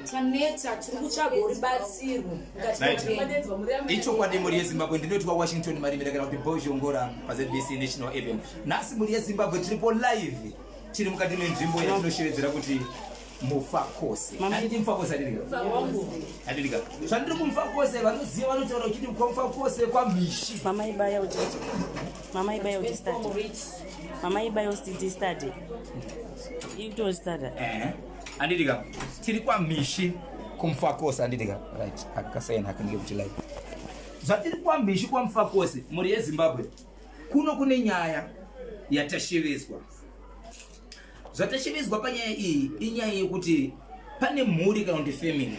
Taneta, tiri kutsvaga rubatsiro mukati meupenyu. Ichokwadi mhuri yeZimbabwe, ndinoitwa Washington Marimira kana kuti Bozhongora paZBC National FM. Nhasi mhuri yeZimbabwe tiripo live, tiri mukati menzvimbo yatinoshevedzera kuti Mufakose. Handiti Mufakose adirika? Adirika. Zvandiri kuMufakose vanoziva vanotaura uchiti kwaMufakose kwaMhishi. Mama ibaya uti. Mama ibaya uti start. Mama ibaya uti start. Ito start. Eh. Anditika. Tiri kwaMhishi kuMufakose anditika. Right. Akasaina akanike kuti live. Zvatiri kwaMhishi kwaMufakose mhuri yeZimbabwe. Kuno kune nyaya yatashevedzwa. Zvatashevedzwa panyaya iyi inyaya yekuti pane mhuri kana kuti family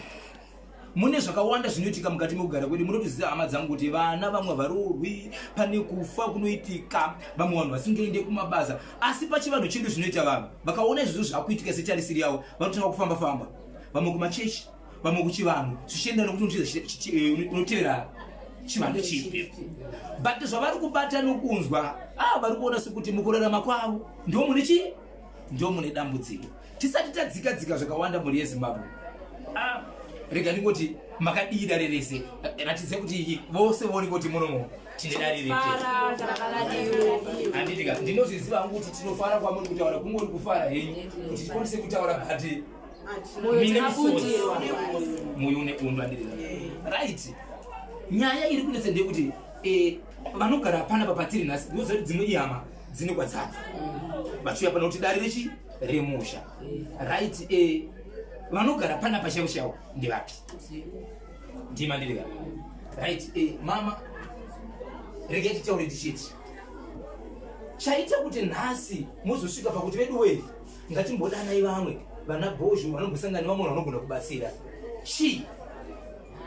mune zvakawanda zvinoitika mukati mekugara kwedu. Munotoziva hama dzangu kuti vana vamwe varoorwi, pane kufa kunoitika, vamwe vanhu vasingaende kumabasa, asi pachivanhu chedu zvinoita vanhu vakaona izvozvo zvakuitika setarisiri yavo vanotanga kufamba famba, vamwe kumachechi, vamwe kuchivanhu, zvichienda nekuti unotevera chivanhu chipi. But zvavari kubata nokunzwa, vari kuona sekuti mukurarama kwavo ndo mune chii, ndo mune dambudziko. Tisati tadzika dzika zvakawanda mhuri yeZimbabwe, rega ndingoti makadii dare rese, ratidze kuti vose voone kuti munomo tine dare rese. Handitika ndinozviziva hangu kuti tinofara kwamuri kutaura kungori kufara henyu kuti tikwanise kutaura, but mine misodzi, moyo une bundu. Handitika right. Nyaya iri kunetsa ndeyekuti vanogara panapa patiri nhasi, ndinoziva kuti dzimwe ihama dzine kwadzabva vachiuya pano kuti dare rechi remusha, right? Vanogara panapa chaivo chaivo ndevapi? Ndima ndirika right. Mama, regai titaure tichiti chaita kuti nhasi muzosvika pakuti vedu wei ngatimbodanai vamwe vana bhozho vanombosangana nevamwe vanogona kubatsira chii?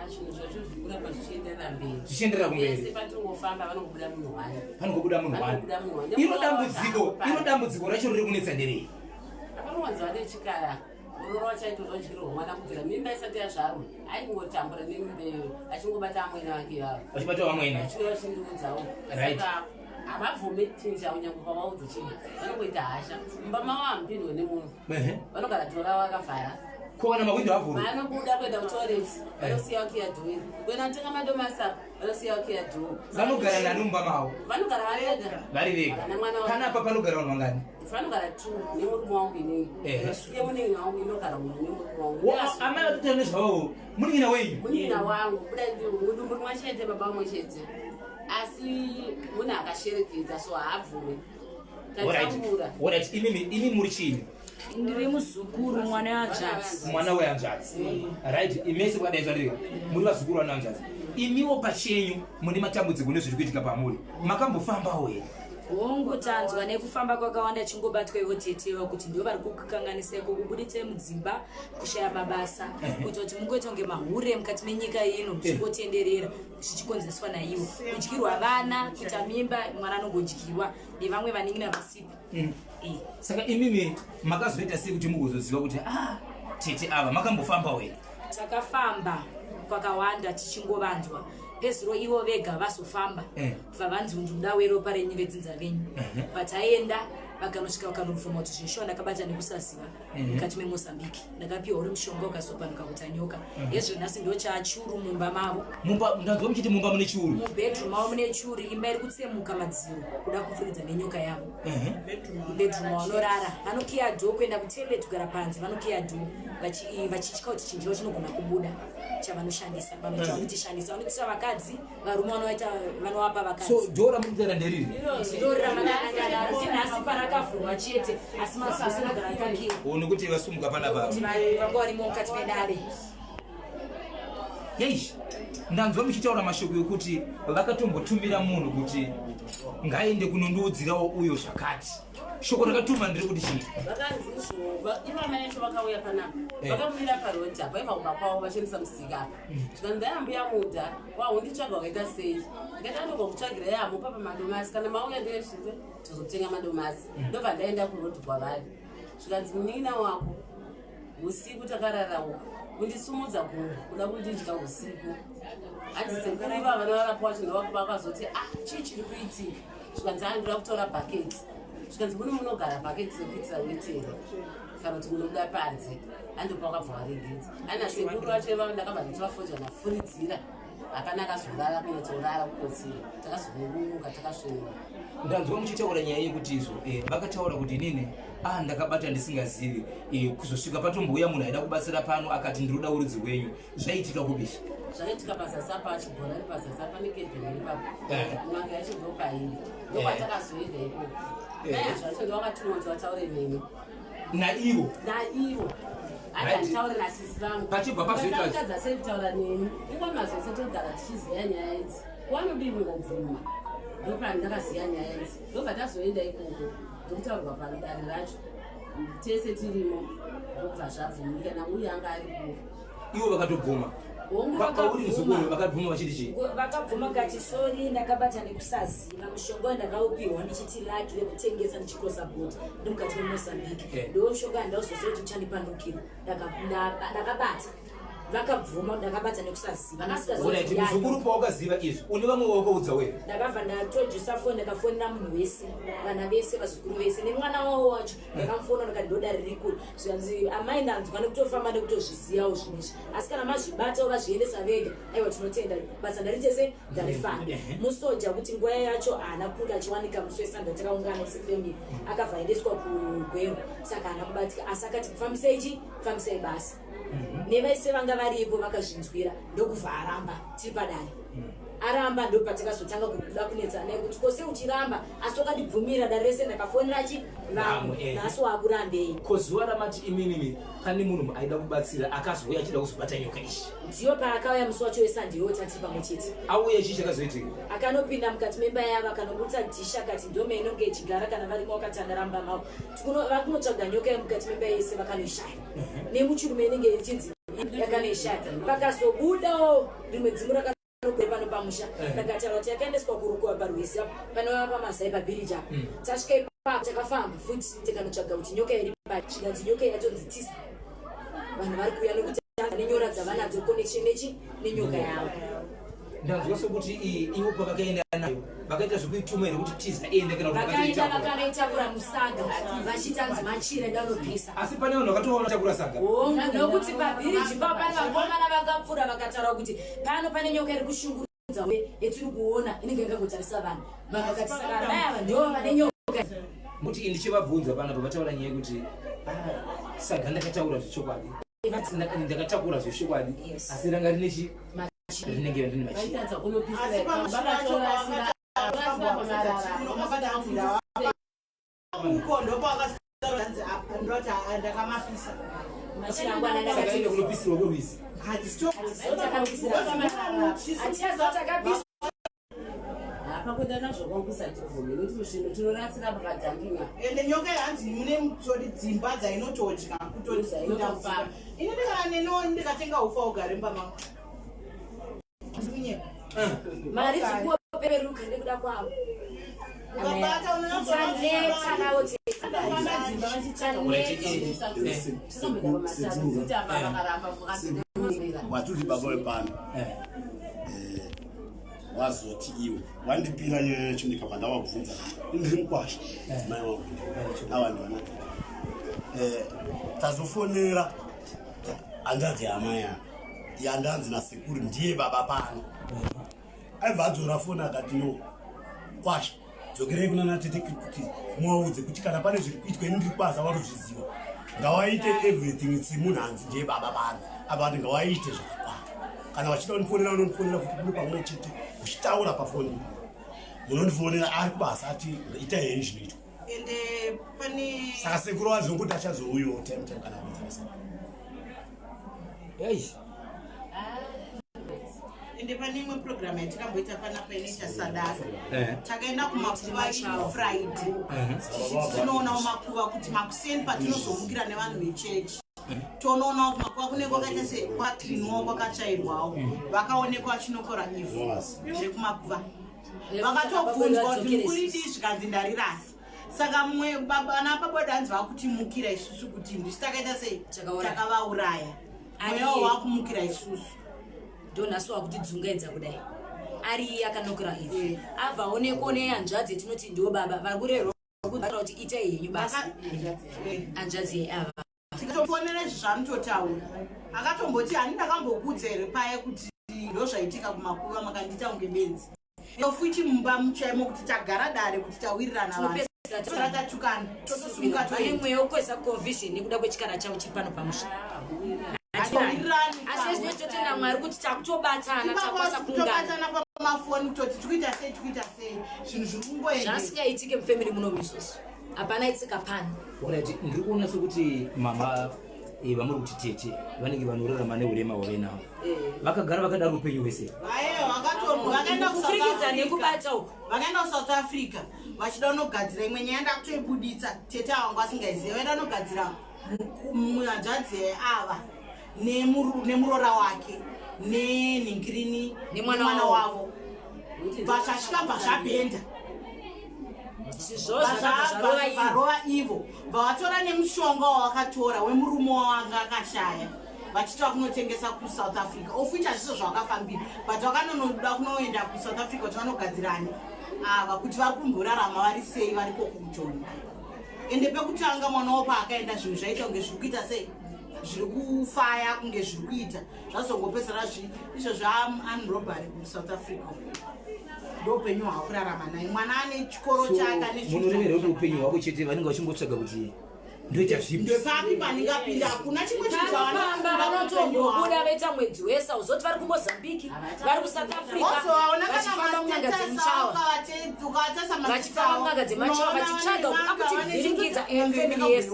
Zvinhu zvacho zviri kuramba zvichienderera mberi. Zvichienderera kumberi. Pese patingofamba vanongobuda munhu wani. Panongobuda munhu wani. Vanongobuda munhu wani. Iro dambudziko racho riri kunetsa nderei? Apanowanza vane chikara muroora wachaitozva udyirwa mwana kubvira mimba isati yazvarwa, aingotambura nemimba iyoyo achingobata amwene vake ivavo. Vachibata vamwene. Vachiuya vachindiudzawo. Saka havabvume chinhu chavo, nyange ukavaudza chinhu vanongoita hasha. Mumba mavo hamupindwe nemunhu. Vanogara tora vakavhara. Ko kana mahwindo avhurwa? Vanobuda kuenda kutoilet vanosiya vakiya door, kuenda kutenga madomasi apa vanosiya vakiya door. Vanogara nani mumba mavo? Vanogara vari vega. Vari vega. Havana mwana wavo. Panapa panogara vanhu vangani? Vanogara two nemurume wangu inini. Uye munin'ina wangu inogara munhu nemurume wangu. Amai vatotaura nezvavo, munin'ina wenyu? Munin'ina wangu, buda mudumbu rimwe chete, baba vamwe chete, asi munhu akasherekedza, so haabvume. Tatambura. Alright, imi muri chini? Ndiri muzukuru, mwana wehanzvadzi. Mwana wehanzvadzi, right. Imese kwakadai zvariri muri vazukuru vana hanzvadzi, imiwo pachenyu mune matambudziko nezviri kuitika pamuri, makambofambawo here? Hongu, tanzwa nekufamba kwakawanda, chingobatwa ivo tetewa kuti ndivo vari kukukanganiseko, kubuditsai mudzimba, kushaya mabasa, kuita kuti mungoita kunge mahure mukati menyika ino muchingotenderera, zvichikonzereswa naivo. Kudyirwa vana, kuita mimba, mwana anongodyiwa nevamwe vanin'ina vasipo. Saka imimi makazoita sei kuti mugozoziva kuti tete ava? Makambofambawo here? Takafamba kwakawanda tichingovanzwa. Pezuro ivo vega vazofamba bva vanzi ndoda weropa renyu vedzinza renyu. Vataenda vakanosvika vakanobvuma kuti zvinshuwa ndakabata nekusaziva mukati meMozambique, ndakapiwa uri mushonga ukazopanuka kuita nyoka. Hezvo nhasi ndo chachuru mumba mavo. Mumba, ndanzwa muchiti mumba mune chiuru. Mubedroom mavo mune churu, imba iri kutsemuka madziro kuda kupfuridza nenyoka yavo. Mubedroom vanorara vanokiya door, kuenda kutoilet, kugara panze vanokiya door vachitya kuti chinhu chavo chinogona kubuda chavanoshandisa, vanotishandisa, vanoitisa vakadzi, varume vanovaita, vanovapa vakadzi. So door ramukutaura nderiri? Ndiro ramakanangana nhasi parakavhurwa chete, asi mazuva ose anogara akakiwa. O, nekuti vasumuka panapa. Kuti vanga varimo mukati medare. Yeish, ndanzwa muchitaura mashoko ekuti vakatombotumira munhu kuti ngaende kunondiudzirawo uyo zvakati. Shoko rakatuma ndiri kuti chii? Vakanzi izvo ivo amai vacho vakauya panapa. Vakamira parodi apa, vaibva kumba kwavo vachiendesa musika apa. Zvikanzi, "Ndayambuya mudha wahunditsvaga, wakaita sei?" Ndikati, "Andobva kutsvagira yamupa pamadomasi, kana mauya ndesvite tozotenga madomasi." Ndobva ndaenda kurodhi kwavari, zvikanzi, "Munin'ina wako usiku takarara uku kundisumudza gumbo kuda kundidya usiku." Hanzi sekuru ivava vanorapa wacho ndovakazoti, "Ah, chii chiri kuitika?" Zvikanzi, "Andoda kutora bhaketi." Zvikanzi, "Muno munogara bhaketi rekuitira wetera." Kana kuti munobuda panze, andopa wakabva waregedza. Ana sekuru vacho ivavo ndakabva ndichivafonja ndafuridzira. Hapana akazorara kunyatsorara kukotsira. Takazongomuka takasvinura. Ndanzwa muchitaura nyaya yekuti izvo vakataura kuti inini ndakabata ndisingazivi, kuzosvika patombouya munhu aida kubatsira pano akati ndinoda urudzi rwenyu. Zvaitika kupi? Zvakaitika pazasi apa, chibhora ri pazasi apa nekebheni ipapo. N'anga yacho ndopairi, ndokwatakazoenda ikoko. Mai zvacho ndovakatumwa kuti vataure neni. Naivo? Naivo. Handitaure nasisi vangu. Pachibva pazoitwa- Vakatadza sei kutaura neni? Ingomazose togara tichiziva nyaya idzi. Wanodii munadzima? Ndopandakaziva nyaya idzi, ndobva tazoenda ikoko, ndokutaurwa padare racho tese tirimo, ndobva zvabvumika nauye anga aripo. Ivo vakatobvuma? Hongu. Kwauri muzukuru. Vakabvuma. Vakabvuma vachiti chii? Vakabvuma kati, "Sorry, ndakabata nekusaziva. Mushonga wandakaupiwa ndichiti lucky rekutengesa ndichicrossa border ndi mukati meMozambique. Ndo mushonga wandauzoziva kuti uchandipandukira. Ndakabata." Vakabvuma, "Ndakabata nekusaziva." Alright, muzukuru, pawakaziva izvi, une vamwe wakaudza were? Ndakabva ndatojusa foni, ndakafonera munhu wese, vana vese, vazukuru vese nemwana wavo wacho. Ndakamufona ndikati, "Ndoda riri kuri." Zvikanzi, "Amai, ndanzwa nekutofamba nekutozvizivawo zvinhu izvi, asi kana mazvibatawo vazviendesa vega, aiwa, tinotenda basa ndaritese ndarifana." Musoja kuti nguva yacho haana kunge achiwanika musi weSunday takaungana sefamily, akabva aendeswa kuGweru, saka haana kubatika, asi akati, "Kufambisai chi fambisai basa." Nevaise vanga varipo vakazvinzwira, ndokubva aramba tiri padare. Aramba, ndo patakazotanga kuda kunetsana naye kuti, "Kose uchiramba, asi wakandibvumira dare rese, ndakafonera chi vamwe, Vamwe, nhasi wakurambei?" Ko zuva ramati imimimi pane munhu aida kubatsira akazouya achida kuzobata nyoka ishi? Ndiyo paakauya musi wacho weSunday iwo tati pamwe chete. Auya, chii chakazoitika? Akanopinda mukati memba yavo, akanobutsa dhishi, akati ndome inonge ichigara kana varimo vakatandara mumba mavo. Vakunotsvaga nyoka yemukati memba yese, vakanoishaya, nemuchirume inenge ichinzi yakanoishaya. Pakazobudawo rimwe dzimu rakanogere pano pamusha, rakataura kuti yakaendeswa kuRukuva parwizi apo panova paMazai pabhiriji apo. Tasvika ipapo, takafamba futi tikanotsvaga kuti nyoka iri pa, zvikanzi nyoka yatonzi tisa, vanhu vari kuuya nekuti nenyora dzavanadzo connection nechi nenyoka yavo. Ndanzwa sokuti ivo pavakaenda nayo vakaita zvekuituma here kuti tiza ende, kana kuti Vakaenda vakatoitakura? vakanoitakura musaga vachitanzi machira ndanopisa. Asi pane vanhu vakatovaona takura saga? Hongu, nokuti pabhiriji pa pane vakomana vakapfuura vakataura kuti pano pane nyoka iri kushungurudza uye yetiri kuona inenge yakangotarisa vanhu. Vanhu vakati, "Saka amai ava ndivo vane nyoka." Kuti ndichivabvunza panapa, vataura nyaya yekuti, "Ah, saga ndakataura zvechokwadi. Ndakatakura zvechokwadi, asi ranga rine chi rinenge rine machira." Vaitadza kunopisira. Asi pamusha pacho Vakatorasira. Uko ndopakaanzi ndoti ndakamapisa. Machirangwana. Saka ende kunopisirwa kwerwizi? Hatichaziva takapisa. Hapa kuenda nazvo kwangu kusatibvumi nekuti zvinhu tinorasira pakadhampinga. Ende nyoka yanzi mune mutori dzimba dzainotodya kutopinda mudzimba. Ini ndikana neniwo ndikatenga ufa ugare mumba mangu, ndikunyepa? Mari dzikuoperuka nekuda kwavo. Ukabata Taneta navo. Famba dzimba Taneta. Vachitaramba. Waturi baba wepano wazoti iwe wandipira nyaya yacho, ndikabva ndavabvunza. Ndiri mukwasha, dzimai wangu ava ndivana. Tazofonera hanzvadzi yamai ava yandanzi nasekuru ndiye baba pano. Aibva adzora foni akati, "No kwasha, dzokerei kuna natete kuti muvaudze kuti kana pane zviri kuitwa, ini ndiri kubasa, varozviziva. Ngawaite everything semunhu hanzi ndiye baba pano." Apa ati ngawaite zvakakwana. Kana vachida kundifonera, vanondifonera futi kuno pamwe chete uchitaura pafoni, munondifonera ari kubasa, ati itai henyu zvinoitwa. Ende pane Saka sekuru vazonguti achazouyawo time time kana kuitira. Ei. Ende pane imwe program yatikamboita panapa inoita sadaka. Takaenda kumakuva Friday tichiti tinoonawo makuva kuti makuseni patinozomukira nevanhu vechechi tonoonawo kumakuva kunenge kwakaita se kwacleanwawo, kwakatsvairwawo. Vakaonekwa vachinokora ivhu rekumakuva. Vakatobvunzwa kuti mukuridii, zvikanzi ndarirasa. Saka mumwe ana baba danzi vakutimukira isusu kuti ndisu takaita sei? Takauraya. Takavauraya. Mweya wakumukira isusu. Ndonhasi wakutidzungaidza kudai, ari iye akanokera ivhu, abva aonekwa nehanzvadzi yetinoti ndo baba vari kurerwa kuti itai henyu basa. Hanzvadzi ava. Tikatofonera izvi zvaanototaura. Akatomboti hani ndakambokuudza here paya kuti ndozvaitika kumakuva makandiita kunge benzi. Futi mumba muchaimo kuti tagara dare kuti tawirirana vanhu. Tatukana. Totosimuka toenda. Mweya wekuisa confusion nekuda kwechikara chavo chiri pano pamusha. Asi ezvino totenda Mwari kuti takutobatana takwanisa kuungana. Tobatana pamafoni kutoti tikuita sei tikuita sei zvinhu zviri kungoenda. Zvasingaitike mufamily muno izvozvo. Hapana itsika pano. Alright, ndiri kuona sekuti mama eh, vamuri kuti tete vanenge vanorarama neurema hwavainahwo vakagara vakadaro upenyu hwese. Vakaenda Kupfurikidza nekubata uku. Vakaenda kuSouth Africa vachida kunogadzira imwe nyaya ndakutoibuditsa tete avangu asingaiziva vaida kunogadzira muhanzvadzi ava nemurora wake nenhingirini nemwana wavo bva zvasvika bva zvabhenda varova ivo bva vatora nemushonga wavakatora wemurume wawanga akashaya vachiti vakunotengesa kuSouth Africa of which hazviso zvavakafambira but vakanonoda kunoenda kuSouth Africa kuti vanogadzirani ava kuti vari kumborarama vari sei vari koko kujoni. Ende pekutanga mwana wo paakaenda zvinhu zvaita kunge zviri kuita sei zviri kufaya kunge zviri kuita zvazongopedzera izvo zvaanrobbery kuSouth Africa ndo upenyu hwakurarama naye mwana ane chikoro chake ane Munorevera kuti upenyu hwavo chete vanenge vachingotsvaga kuti ndoita zvipi ndepapi pandingapinda hakuna chimwe chinhu Pamba vanotombobuda vaita mwedzi wese uzoti vari kuMozambique vari kuSouth Africa vachifamba mun'anga dzemuchawa vachifamba mun'anga dzemachawa vachitsvaga akutivhiringidza family yese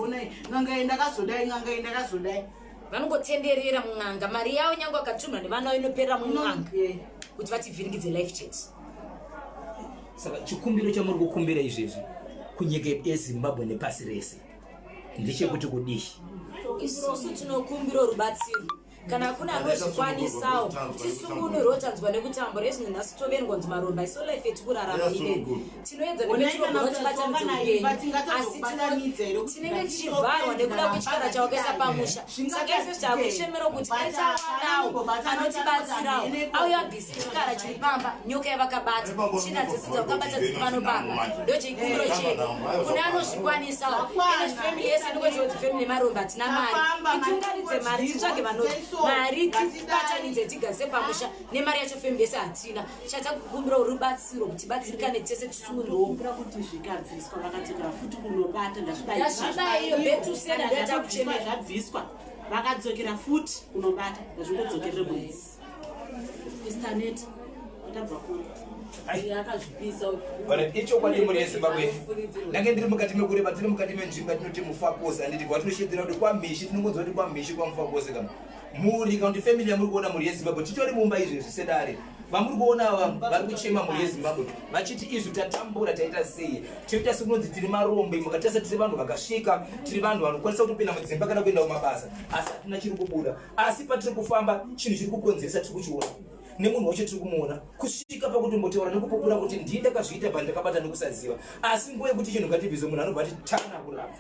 n'anga iyi ndakazodai n'anga iyi ndakazodai vanongotenderera mun'anga mari yavo nyange vakatumwa nevana inoperera mun'anga kuti vativhiringidze life chete. Saka chikumbiro chamuri kukumbira izvezvi kunyika yeZimbabwe nepasi rese ndechekuti kudii? Isusu tinokumbira rubatsiro kana kuna anozvikwanisawo tisungunurwo tanzwa nekutambura izvino nhasi toverengwa kunzi maromba iso life yetikurarama inei tinoedza nepetinogona tibatanidze upenyu asi tinenge tichivharwa nekuda kwechikara chawakaisa pamusha. Saka isusu takuchemera kuti dai tawanawo anotibatsirawo auya abvise chikara chiri pamba nyoka yavakabata china dzese dzavakabata dziri pano pamba ndochikumbiro chedu kune anozvikwanisawo. Ene family yese ndikoziva kuti family yemaromba hatina mari itiunganidze mari titsvage vanoti mari tibatanidze tigase pamusha nemari yacho family yese hatina chatakukumbira rubatsiro kuti tibatsirikane tese tisununurwo. Kuti zvikabviswa vakadzokera futi kunobata. Ndazvibayiyo, betusena ndoyatakuchemera. Zvabviswa vakadzokera futi kunobata ndazvingodzokerere mwedzi istanet atabva kuno akazvipisa. Ichokwadi mhuri yeZimbabwe ndange ndiri mukati mekureba tiri mukati menzvimbo yatinoti Mufakose handiti kwatinoshedzera kuti kwaMhishi tinongonzwa kuti kwaMhishi kwaMufakose kana mhuri kana kuti family yamuri kuona mhuri yeZimbabwe titori mumba izvezvi sedare vamuri kuona ava vari kuchema mhuri yeZimbabwe vachiti izvi tatambura taita sei tinoita sekunonzi tiri marombe mukatarisa tiri vanhu vakasvika tiri vanhu vanokwanisa kutopinda mudzimba kana kuenda kumabasa asi hatina chiri kubuda asi patiri kufamba chinhu chiri kukonzeresa tiri kuchiona nemunhu wacho tiri kumuona kusvika pakutombotaura nekupupura kuti ndii ndakazviita pa ndakabata nekusaziva asi nguva yekuti chinhu ngatibvise munhu anobva ati tana kurapa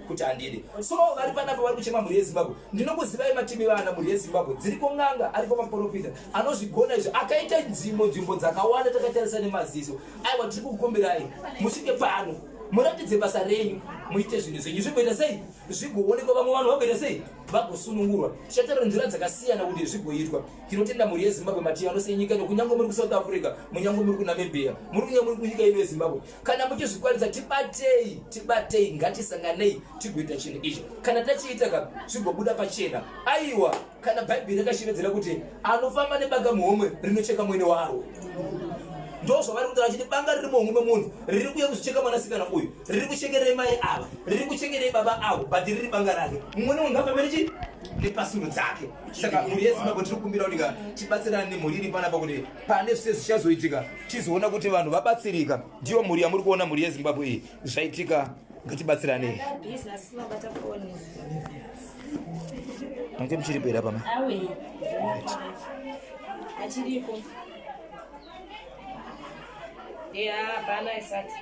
kuti handidi. So vari panapa vari kuchema mhuri yeZimbabwe ndinokuzivai mativi vana mhuri yeZimbabwe dziriko n'anga ariko maprofita anozvigona izvi akaita nzvimbo nzvimbo dzakawanda takatarisa nemaziso. Aiwa tiri kukukumbirai musvike pano muratidze basa renyu muite zvinhu zvenyu zvigoita sei zvigoonekwa vamwe vanhu vagoita sei vagosunungurwa. Tichataura nzira dzakasiyana kuti zvigoitwa. Tinotenda mhuri yeZimbabwe mativi anose nyika ino kunyange muri kuSouth Africa munyange muri kuNamibia muri kunyange muri kunyika ino yeZimbabwe kana muchizvikwanisa tibatei tibatei ngatisanganei tigoita chinhu ichi kana tachiita ka zvigobuda pachena. Aiwa kana bhaibheri rakashevedzera kuti anofamba nebanga muhomwe rinocheka mwene waro ndo zvavari kutaura vachiti banga riri muhomwe memunhu riri kuuya kuzvicheka mwanasikana uyu riri kuchekerei mai ava riri kuchekerei baba avo but riri banga rake mumwe nemumwe ngafambe nechi nepasuro dzake. Saka mhuri yeZimbabwe tiri kukumbira kuti ka tibatsirane nemhuri iri panapa kuti pane zvise zvichazoitika tizoona kuti vanhu vabatsirika. Ndiyo mhuri yamuri kuona mhuri yeZimbabwe iyi zvaitika ngatibatsiranei. Mange muchiripo here apa ma? Achiripo. Yeah, hapana isati.